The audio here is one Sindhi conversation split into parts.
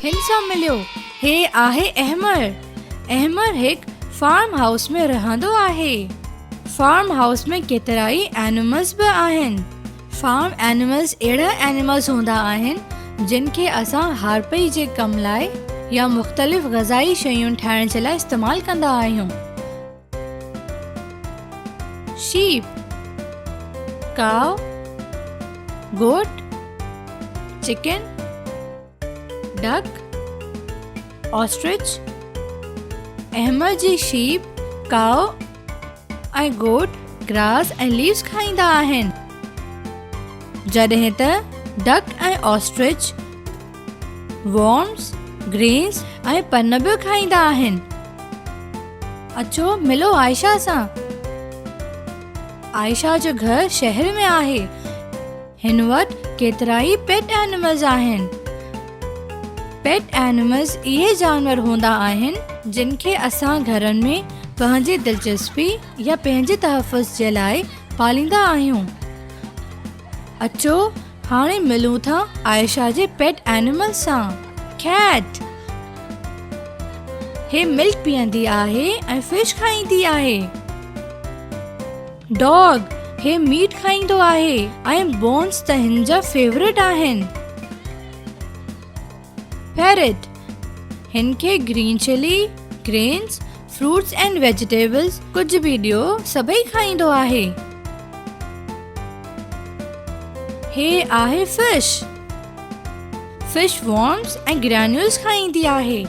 هن سان مليو. هي آهي احمر. احمر هڪ فارم هائوس ۾ رهندو آهي. فارم هائوس ۾ ڪيترائي اينيملز به آهن. فارم اينيملز اهڙا اينيملز هوندا آهن جن کي اسان هارپئي جي ڪم لاء يا مختلف غذائي شيون ٺاهڻ جي لاء استعمال ڪندا آهيون. Sheep, cow, goat, chicken, duck, ostrich. Ahmed جي شيپ، ڪائو ۽ گوٽ گراس ۽ ليوز کائيندا آهن، جڏهن ته ڊڪ ۽ آسٽرچ ورمز، گرينز ۽ پن به کائيندا آهن. اچو ملو عائشه سان. عائشه جو گهر شهر ۾ آهي. هن وٽ ڪيترائي پيٽ اينيملز آهن. پيٽ اينيملز اهي جانور هوندا آهن جن کي اسان گهرن ۾ پنهنجي دلچسپي يا پنهنجي تحفظ جي لاء پاليندا آهيون. اچو هاڻي ملون ٿا عائشه جي پيٽ اينيمل سان. ڪيٽ هي ملڪ پيئندي آهي ۽ فش کائيندي آهي. ڊاگ هي ميٽ کائيندو آهي ۽ بونس ته هن جا فيورٽ آهن. پيرٽ هن کي green chilli, grains, fruits and vegetables ڪجهه به ڏيو سڀئي کائيندو آهي. هي آهي فش. فش ورمز ۽ گرينيولز کائيندي آهي.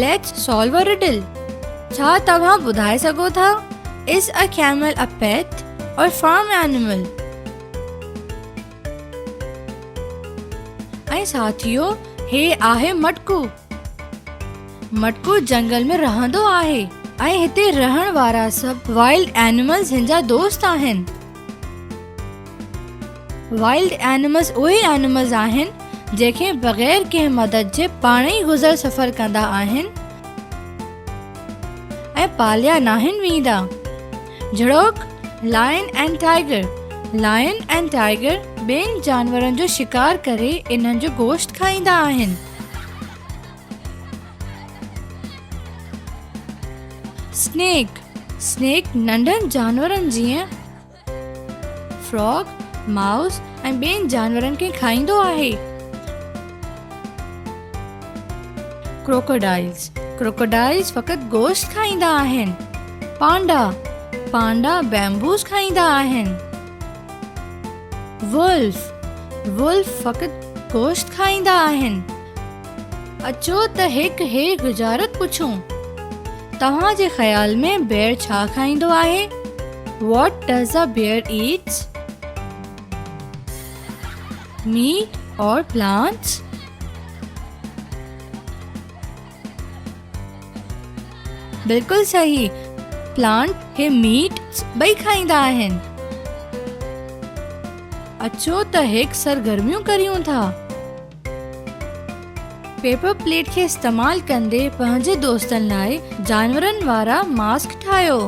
ليٽس سالو ا رڊل. ڇا توهان ٻڌائي سگهو ٿا is a camel a pet or farm animal? ۽ ساٿيو هي آهي مٽڪو. مٽڪو جنگل ۾ رهندو آهي ۽ هتي رهڻ وارا سڀ وائلڊ اينيملز هن جا دوست آهن. وائلڊ اينيملز اهي اينيملز آهن جيڪي بغير ڪنهن مدد جي پاڻ ئي گذر سفر ڪندا آهن ۽ پاليا ناهن ويندا. جھڙوڪ، lion ۽ tiger. Lion ۽ tiger ٻين جانورن جو شڪار ڪري انهن جو گوشت کائيندا آهن. سنيڪ، سنيڪ ننڍن جانورن جيئن فراگ، مائوس ۽ ٻين جانورن کي کائيندو آهي. ڪروڪوڊائلز، ڪروڪوڊائلز فقط گوشت کائيندا آهن. پانڊا، پانڊا بيمبوز کائيندا آهن. ولف، ولف فقط گوشت کائيندا آهن. اچو ته هڪ هي ڳجهارت پڇون. توهان جي خيال ۾ بيئر ڇا کائيندو آهي؟ What does a bear eats? Meat or plants? بلڪل صحيح، پلانٽ هي ميٽ ٻئي کائيندا آهن. اچو ته هڪ سرگرميون ڪريون ٿا. پيپر پليٽ کي استعمال ڪندي پنهنجي دوستن لاء جانورن وارا ماسڪ ٺاهيو.